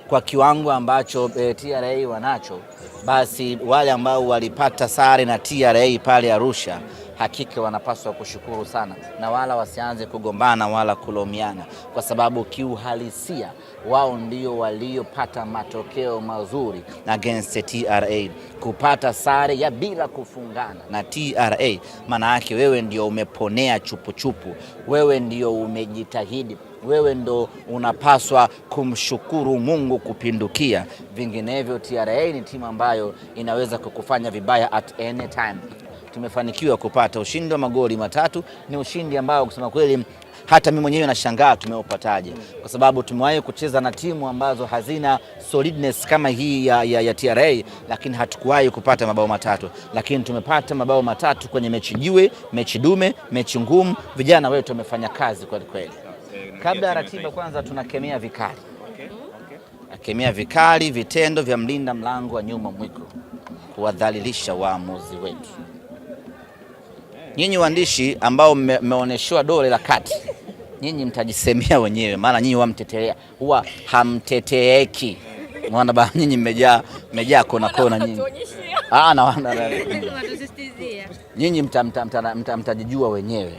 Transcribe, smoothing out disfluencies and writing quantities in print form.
Kwa kiwango ambacho TRA wanacho, basi wale ambao walipata sare na TRA pale Arusha hakika wanapaswa kushukuru sana, na wala wasianze kugombana wala kulomiana, kwa sababu kiuhalisia wao ndio waliopata matokeo mazuri against TRA. Kupata sare ya bila kufungana na TRA, maana yake wewe ndio umeponea chupuchupu, wewe ndio umejitahidi, wewe ndo unapaswa kumshukuru Mungu kupindukia. Vinginevyo TRA ni timu ambayo inaweza kukufanya vibaya at any time. Tumefanikiwa kupata ushindi wa magoli 3. Ni ushindi ambao kusema kweli hata mimi mwenyewe nashangaa tumeupataje, kwa sababu tumewahi kucheza na timu ambazo hazina solidness kama hii ya TRA, lakini hatukuwahi kupata mabao 3, lakini tumepata mabao 3 kwenye mechi jiwe, mechi dume, mechi ngumu. Vijana wetu wamefanya kazi kweli kweli. Kabla ya ratiba, kwanza tunakemea vikali, nakemea vikali vitendo vya mlinda mlango wa nyuma mwiko kuwadhalilisha waamuzi wetu. Nyinyi waandishi ambao mmeonyeshwa dole la kati, nyinyi mtajisemea wenyewe, maana nyinyi wamtetelea huwa hamteteeki. Mwana ba nyinyi mmejaa kona kona nyinyi. Ah, na nyinyi mtajijua wenyewe.